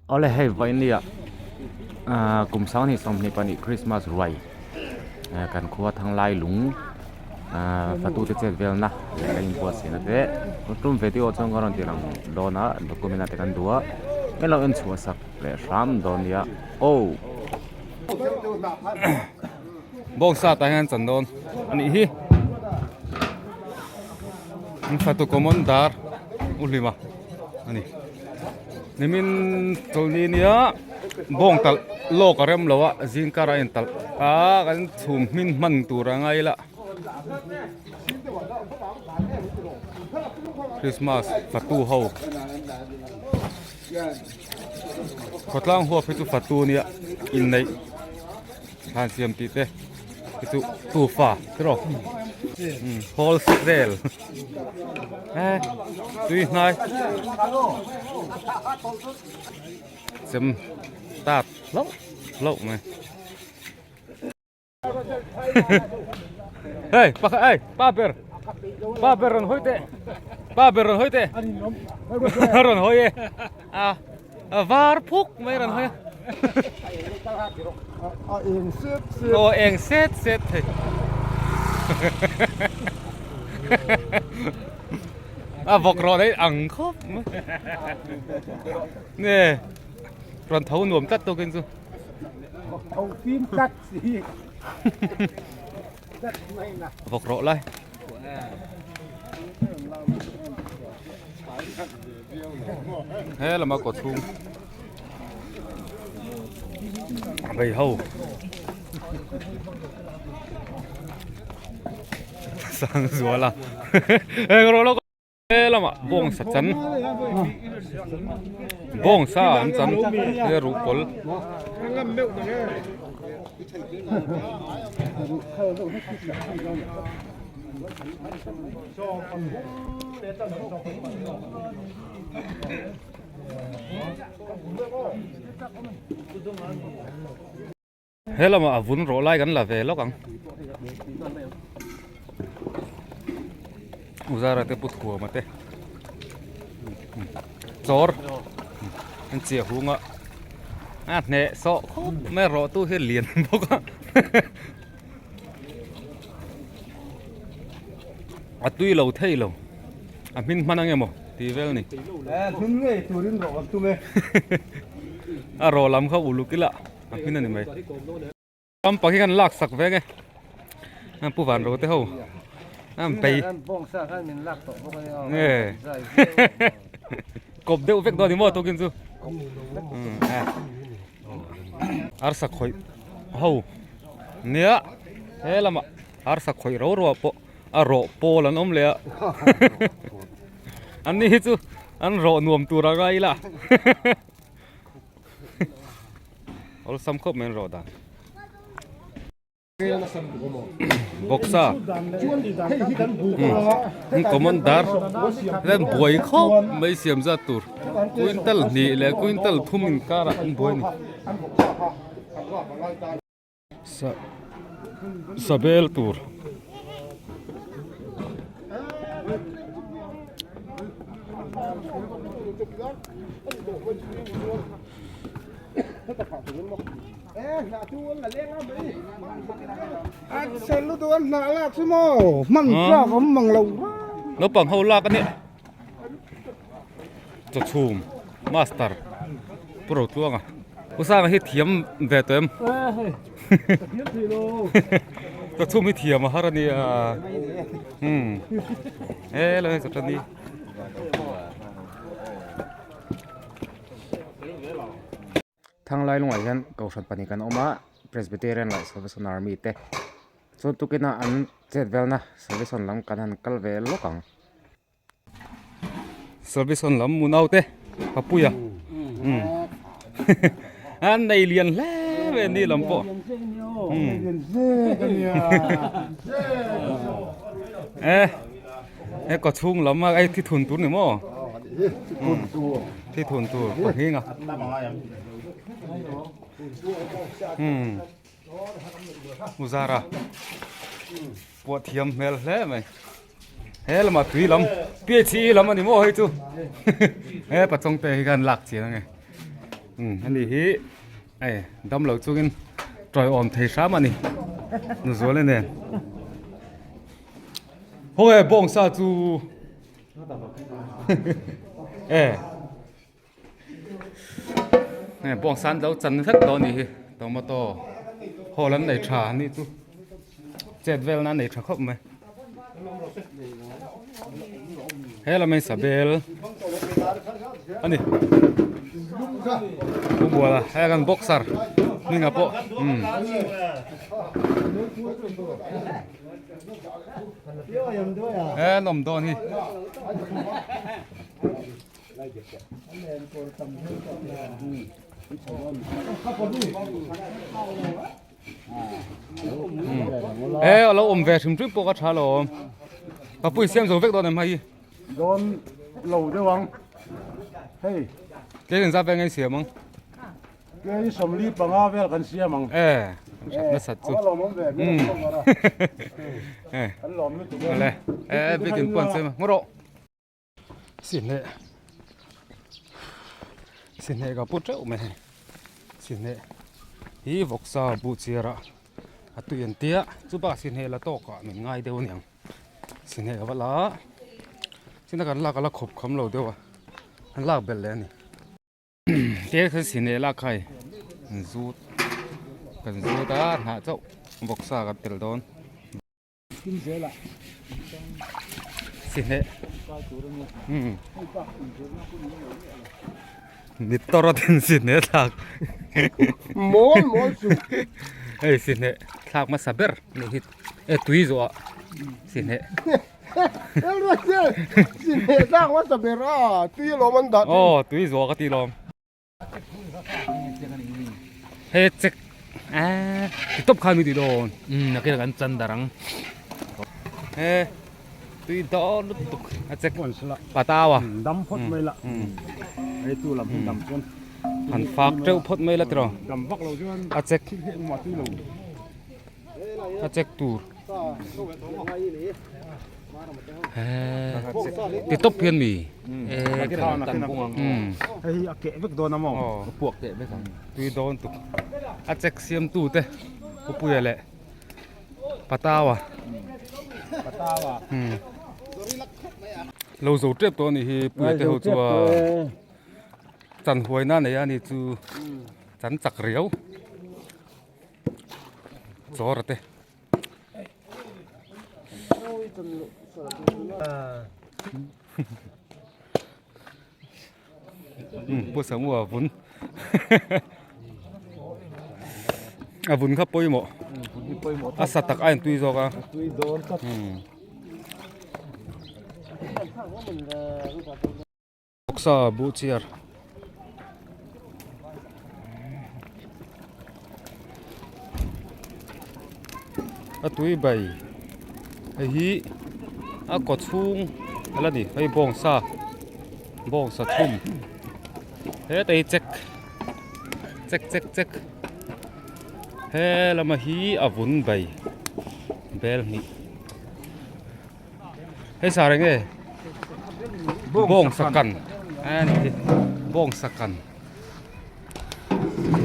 Awle hei vawinia ahh kum sanghnih 22 Christmas ruai eh kan khua thanglai lung ahh fatute chet velna leh a inbuatsaihna te tum video chuan ka rawn ti lang dawn a document ah te kan duh a heng lo en chhuah sak leh hram dawn nia aw. Bawngsa tah hian chan dawn a nih hi an fatu common dar u hlima a ni. Nimin chawlhni nia bawng talh lawk a rem lo a zing kar a intalh a kan chhum hmin hman tur a ngai la Christmas fatu ho khawtlang huap hi chu fatu nia inneih thlan siam tih te hi chu tufa tiraw wholesale eh tui hnai chem tat hlauh hlauh mai hey pakhat ei pa ber pa ber rawn hawi teh pa ber rawn hawi teh rawn hawi e a a var phuk mai rawn hawi a a eng set set aw eng set set thei a vawk rawh daih ang khawp mai nge rawn tho nuam tlat tawkin chu tho fim tlat si vawk rawh lai he lama kaw chhung vei ho sang zuala eng rawh lawk he lama bawng sa chan bawng sa an chan he ruhkawl He lamah a vun rawh lai kan la ve lawk ang. Uzara te pu thuama te. Chawr an chiah hung a. A hneh sawh khawp mai rawh tu hi lian bawk a. A tui lo thei lo. A hmin hman ang emaw tih vel ni. Hmin ngei turin rawh kan tum e. A rawh lam kha uluk ila a hmin a ni mai. Ram pang hi kan lak sak veng e. An pu van ro te ho. An bei. Nge. Kawp deuh vek dawn ni maw tukin chu. Arsa khawih ho nia he lamah arsa khawih ro ro ah pawh a rawh pawl an awm leh a an ni hi chu an rawh nuam tur a ngai ila awlsam khawp mai an rawh dan. Bawksa common dar hian buai khawp mai siam zat tur quintal hnih leh quintal thum inkarah an buai a ni sabel tur. Naupang ho lak a nia chawchhum master pu Rotluanga pu Sanga hi thiam ve tawh em chawchhum hi thiam a har a nia umm helai chawchhum hi. Thanglai lungah hian kohhran pahnih kan awm a Presbyterian leh Salvation Army te chuan tukin a an chet velna Salvation lam kan han kal ve lawk ang. Salvation lam munau te papuia umm an nei lian hle ve ni lam pawh umm e he kaw chhung lam a ei thithun tur ni maw. Thi thun tur pahnih a umm Muzara pawh thiam hmel hle mai he lamah tui lam PHE lam a ni maw hei chu he pachawng te hi khan lak chian ange. Umm ani hi hei damlo chungin tawiawm thei hram a ni Nuzuala nen. Haw e bawngsa chu e hei bawngsa an lo chan vek tawh a nih hi tomato hall an nei tha a nih chu chet velna an nei tha khawp mai he lam hi sabel a ni pu buala hei kan boxer hmingah pawh umm. He an awm dawn hi. He a lo awm ve hrim hrim pawh ka tha lo awm. Ka pui siam zo vek dawn em hei. Dawn lo deuh ang. Hei. Tlem zat vel nge siam ang. Kei 45 vel kan siam ang. E, kan hrat nasat chu. A lawmawm ve, mi lo lawm a. E. Kan lawm lutuk e. Ale, e bikin puan che ma rawh. Sinhne. Sinhne ka pu teuh mai hei. Sinhne hi vawksa buh chiar ah a tui an tia chu bakah sinhne la tawk ah min ngai deuh aniang. Sinhne ka va la a, china kan lak a la khawp kham lo deuh a, an lak belh leh a ni. Te kha si neh lak khai an zut kan zut a hnah chauh vawksa kan tel dawn si hneh mit tawr a tin si hneh thlak mawl mawl chu hei si hneh thlak hmasa ber nih hi e tui zawh ah si hneh Aw tui zuah ka ti lawm. He chek a ti tawp khan mi ti dawn. Umm nakina kan chan dar ang. He tui dawn lutuk a chek patawa. Dam phawt mai la. Hei tu lam hi dam chuan. Han fak teuh phawt mai la tiraw. Dam vak lo chuan a chek engmah tui lo. A check tur ti tawp hian mi hei a keh vek dawn a maw a puak keh vek ang tui dawn tuk a check siam tu te Pupuia leh Patawa Patawa lo zo tep tawh a nih hi Puia te ho chu a chan huaina nei a ni chu chan chak riau. Chawr te. Pu Samu a vun a vun kha pawimawh a sa tak a intui zawk a. Bawksa buh chiar. A tui bai hei hi a kaw chhung a la ni hei bawngsa bawngsa thum heta hi check check check check he lama hi a vun bai bel hnih. Hei sar eng nge bawng sakan a ni hi bawng sakan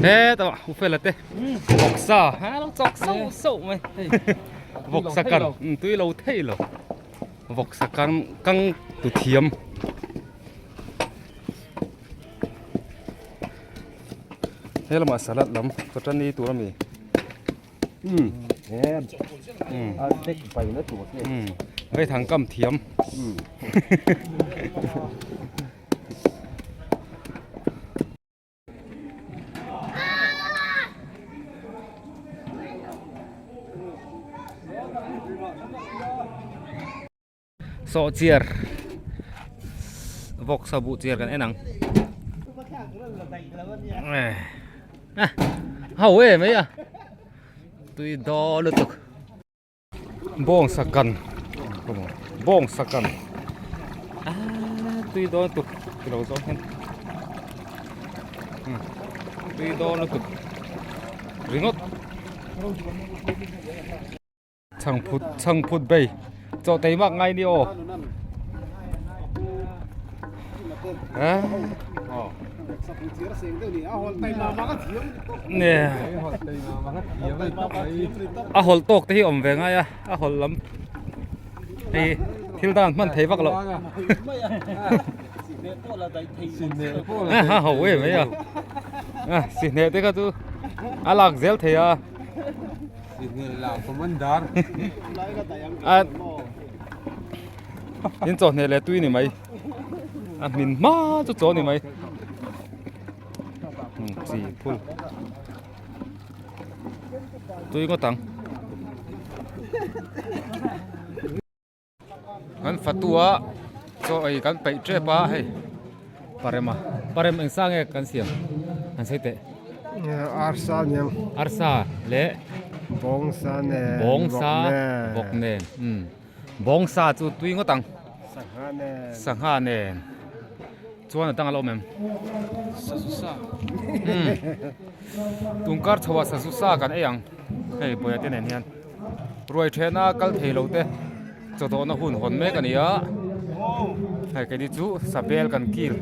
he tawh u fela te vawksa ha lo chawk sauh sauh mai vawksa kan tui lo thei lo vawksa kan kang tu thiam he lamah salad lam chawṭani tur a mi. Vei thang kam thiam. Sawh chiar vawksa buh chiar kan en ang ho e mai a tui daw lutuk bawngsa kan bawngsa kan a tui daw lutuk tilo zawng hian tui daw lutuk ringawt. Chhangphut chhangphut bei chaw tei mak ngai ni aw. Nge a hawlh tawk te hi awm ve ngai a a hawlh lam hei thil dan hman thei vak loh a ho em mai a sihneh te kha chu a lak zel thei a in chawhmeh leh tui ni mai a hmin hma chu chaw ni mai chi phul tui ngawt ang kan fatua chaw ei kan peih tep a hei parema parem eng sa nge kan siam an sawi teh arsa aniang arsa leh bawngsa nen bawngsa bawk nen bawngsa chu tui ngawt ang sangha nen sangha nen chuan a dang a la awm em sazu sa tungkar chho ah sazu sa kan ei ang hei bawia te nen hian ruai thena kal thei lo te chawdawhna hun hawn mek a ni a hei keini chu sabel kan kil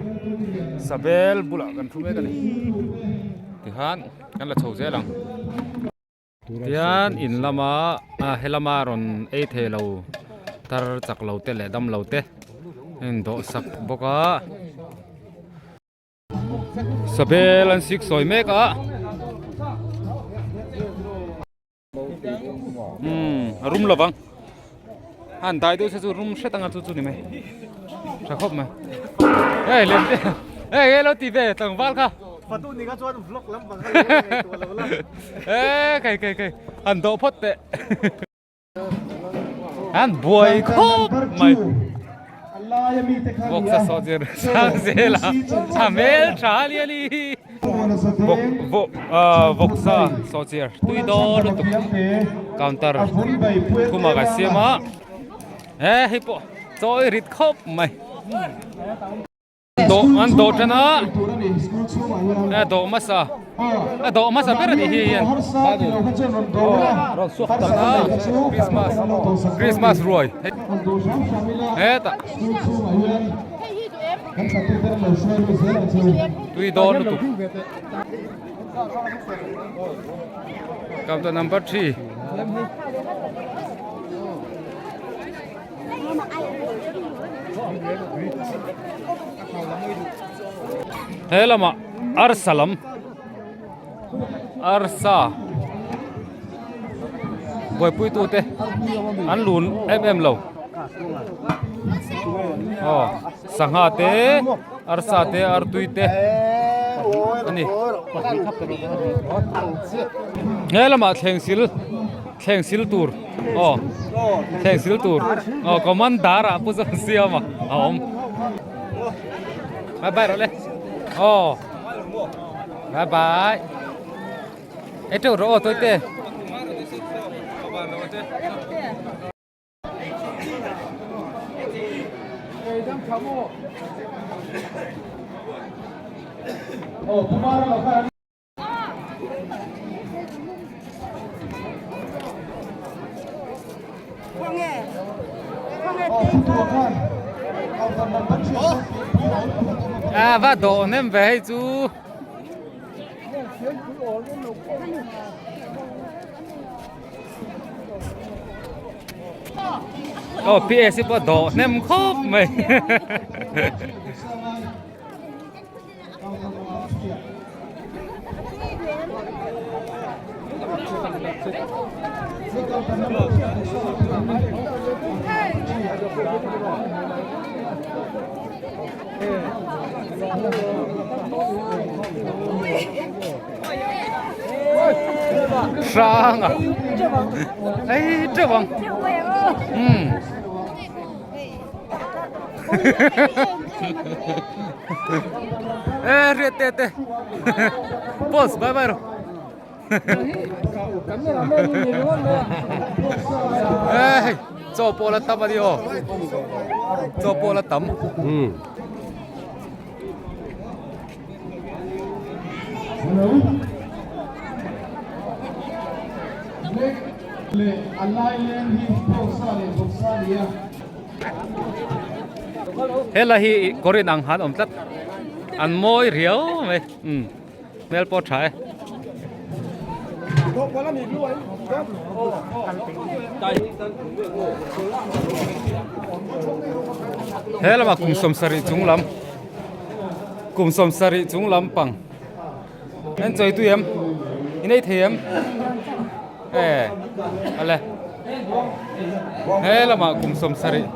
sabel bulah kan thu mek a ni tikhan kan la chho zel ang. Tihian in lama ah helama rawn ei thei lo tar chak lo te leh dam lo te a in dawh sak bawk a sabel an sik sawi mek a umm a rum lovang a han dai deuh se chu rum hret anga chu chu ni mai tha khawp mai hei lem te hei hei lo ti ve tlangval kha Fatu ni kha chuan vlog lampang kha lo ngaihtuah lo la. E kai kai kai han dawh phawt teh. An buai khawp mai. Vawksa saw zir sang zel a a hmel tha a ni a ni. Vawk vawk ah vawksa saw chiar tui dawn lutuk counter khumah kan siam a he hei pawh chawi rit khawp mai. Dawh an dawh tan a a dawh hmasa a dawh hmasa ber a nih hi hian Christmas Christmas ruai hetah tui dawn lutuk counter number 3 He lamah arsa lam arsa buaipui tute an lun em em lo aw sangha te arsa te artui te a ni he lamah thleng sil thleng sil tur aw thleng sil tur aw commander ah pu zawng siam a a awm bye bye rawh le aw bye bye e teuh rawh aw tawite. A va dawh hnem ve hei chu. Aw PS hi pawh dawh hnem khawp mai. Hrang a ei teuh ang umm. E riat te te boss bye bye ro e hei chaw pawh la tam a ni aw chaw pawh la tam Helai hi kawr inang han awm tlat. An mawi riau mai umm hmel pawh tha e. He lamah kum sawmsarih chung lam kum sawmsarih chung lampang en chawi tui em i nei thei em e awle he lamah kum sawmsarih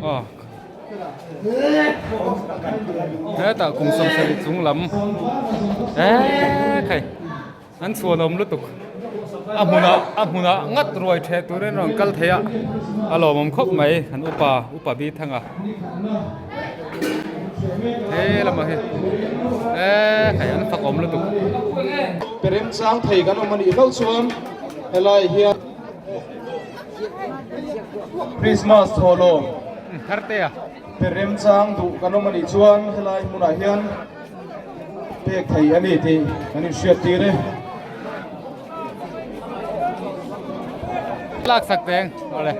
aw. Hetah kum 70 chung lam eee khai an chhuan awm lutuk a hmunah a hmunah ngat ruai theh turin rawn kal thei a a lawmawm khawp mai an upa upa bi thang a he lamah hi eee khai an fak awm lutuk. Pe remchang thei kan awm a nih hlauh chuan helai hian. Christmas thawhlawm pe remchang duh kan awm a nih chuan helai hmunah hian pek thei a ni tih kan inhriat tir e. Lak sak teng awle.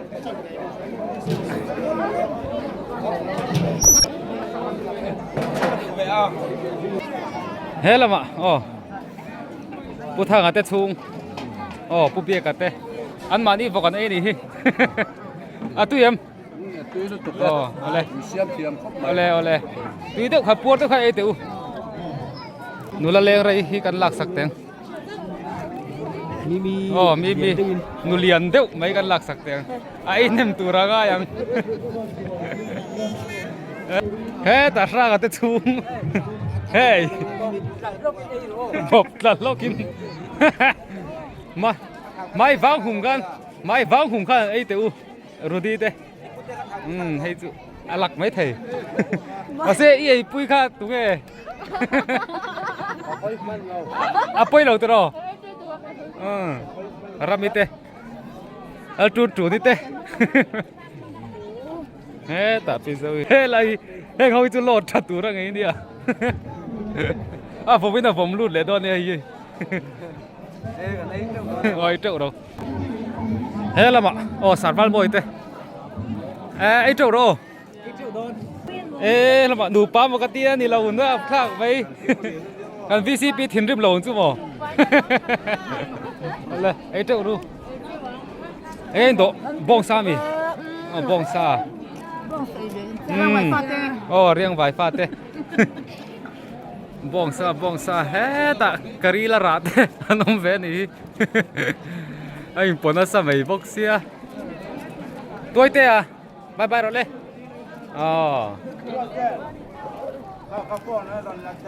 He lamah aw. Pu Thanga te chhung aw Pu Biaka te an mahni vawk an ei a nih hi a tui em a tui lutuk e aw awle in siam thiam khawp mai awle awle tui deuh kha puar deuh kha ei teh u nula leng rei hi kan lak sak teng mimi aw mimi nu lian deuh mai kan lak sak teng a ei hnem tur a ngai ang hetah hranga te chhung hei bawp tla hlawkin ma mai vang hum khan mai vang hum khan ei teh u Rudy te um hei chu a lak mai thei mahse i ei pui kha tunge a pawi lo tiraw um Rami te al tun tun te hetah pi zo hi helai heng ho hi chu load tha tur a ngei nia a vawm in a vawm lut leh dawn nia hei hi teuh ro he lamah aw sarval mawi te ei teuh ro e lamah nupa maw ka tia ni lo na thlak mai kan vcp thinrim lo ang chu maw le ei teuh ru eng eng dawh bawngsa mi aw bawngsa aw riang vai fa te bawngsa bawngsa hetah curry la rah te an awm ve a nih hi a inpaw nasa mai bawk sia tuai te a. Bye bye rawh le. Aw.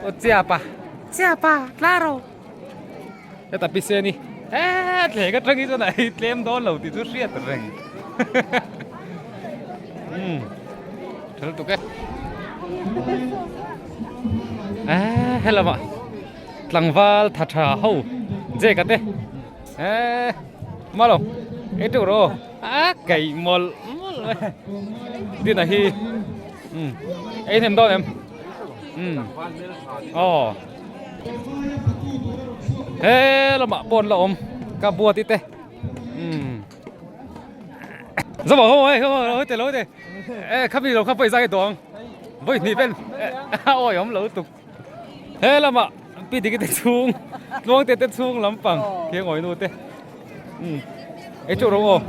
O chia pa. Chia pa tlaro. Heta pi se ni. Eh tle ka tangi chuan ai tlem dawn lo ti chu hriat reng. Um. Thal tuk e. Eh helama. Tlangval tha tha ho. Je ka te. Eh malo. E tu ro. A kaih mawlh mawlh mai dinner hi umm ei hnem dawn em umm aw he lamah pawn la awm ka buat i te umm zawh ho hei ho ho te lo te e khami lo kha pawisa hi dawng vawi hnih vel a awi awm lo lutuk he lamah pi diki te chhung tluang te te chhung lampang khiangawi nu te. Um ei teuh rawh aw.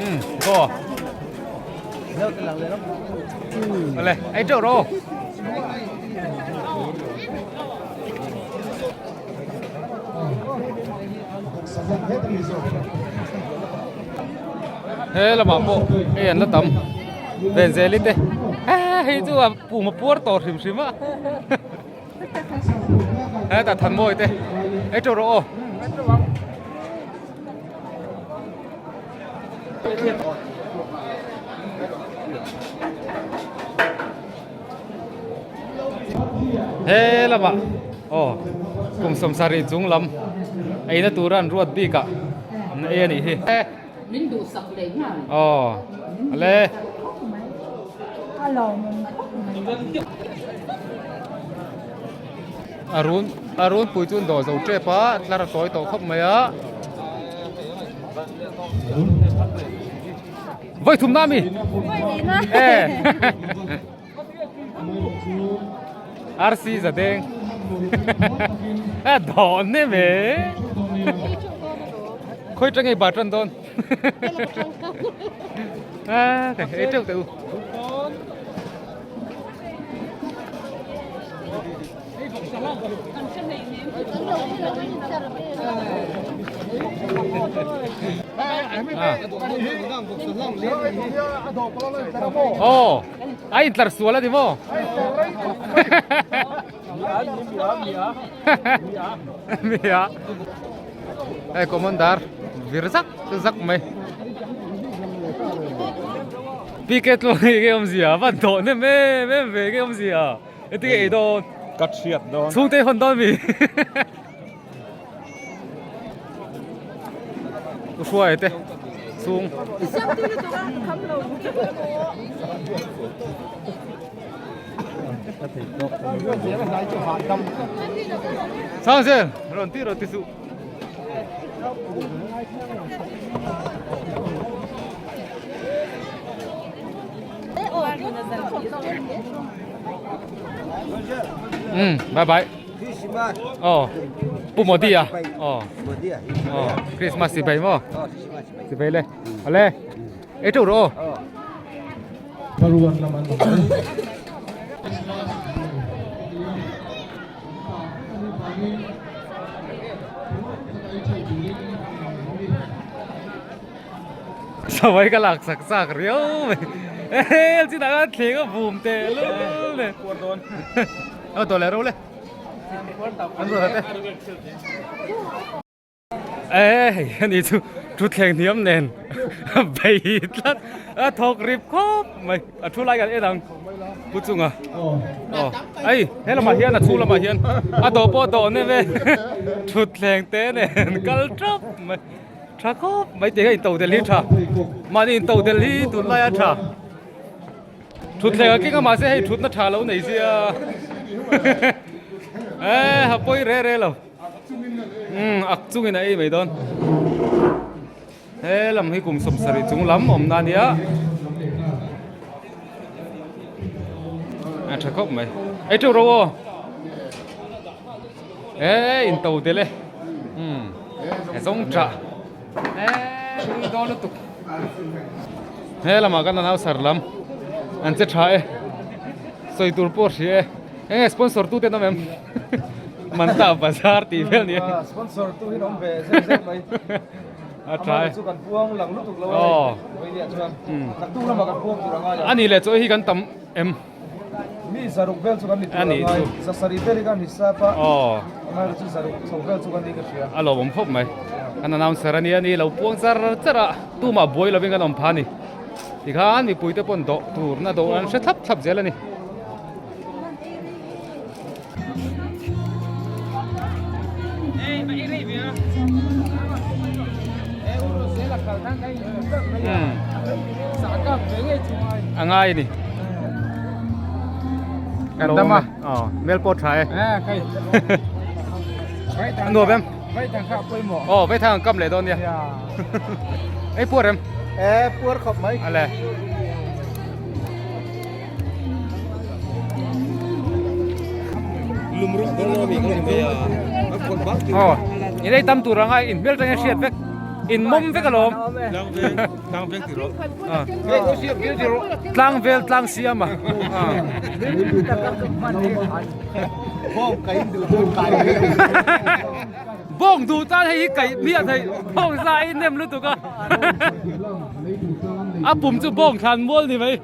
Um go. Ole ei teuh rawh aw. He lamah pawh hei an la tam. Venzeli te hei chu a pum a puar tawh hrim hrim a hetah Thanmawi te ei teuh rawh aw. He lamah aw kum 70 chung lam eina tura an ruat bik ah an ei a nih hi. Min duhsak leh nghal. Aw ale. A lawmawm khawp mai. A run a runpui chu an dawh zo tep a tlar a tawi tawh khawp mai a. Vawi thum na ami? E RC zadeng a dawn ne me khoi tang ei bar tan dawn a kai ei teuh teh u. Aw a intlar sual a ni maw mi a hei commander vir zak zak mai PK tluang hi enge awmzia a van dawh nem em em ve enge awmzia. Engtin ei dawn? Ka thiat dawn. Chhungte hawn dawn mi? U hruai te chhung. Sang zel rawn ti rawn ti suh. Um bye bye oh pu modi a oh oh christmas si bai mo si bai le ale ei teuh rawh aw Paruan lam an awm e. Sawai ka lak sak chak riau mai hel chinah khan thleng a vum teh lul nen aw tawh leh ro le an ruat te e hei ani chu thutthleng hniam nen bei tlat a thawk rip khawp mai a thu lai kan en ang pu chunga aw ei he lamah hian a chhung lamah hian a dawh pawh a dawh nem e thutthleng te nen kal tap mai. Tha khawp mai tih kha into del hi tha mahni into del hi tunlai a tha thutthleng a keng a mahse hei thutna tha lo nei sia e ha pawi re re lo um ak chungin a ei mai dawn he lam hi kum 70 chung lam awmna ania a tha khawp mai ei teuh ro aw E in to del e um e zawng tah e tui dawn lutuk he lamah kan anau sar lam an che tha e sawi tur pawh hria e enge sponsor tu te an awm em manta bazar tih vel ni e sponsor tu hi an awm ve zeuh zeuh mai a tha e chu kan puang lang lutuk lo a ni chuan naktuk lamah kan puang tur a ngai ang a nih leh chaw hi kan tam em. Mi zaruk vel chu kan ni tur a ngai, zasarih vel hi kan hisap a, amaherawh chu zaruk chho vel chu kan ni ka hria. A lawmawm khawp mai, kan announcer a nia ni lo puang char char a, tumah buai lovin kan awm pha a ni. Tikhan mipuite pawn dawh tur na dawh an hre thlap thlap zel a ni. A ngai a ni Kan dam a mel pawh tha e a nuam em aw vaithang an kam leh dawn nia ei puar em e puar khawp mai ale Aw in ei tam tur anga in hmel tanga hriat vek in mawm vek alawm tlang vel tlang siam a bawng duh tan hei hi kaih miah thei bawng za a innem lutuk a a pum chu bawng thlan mual ni mai.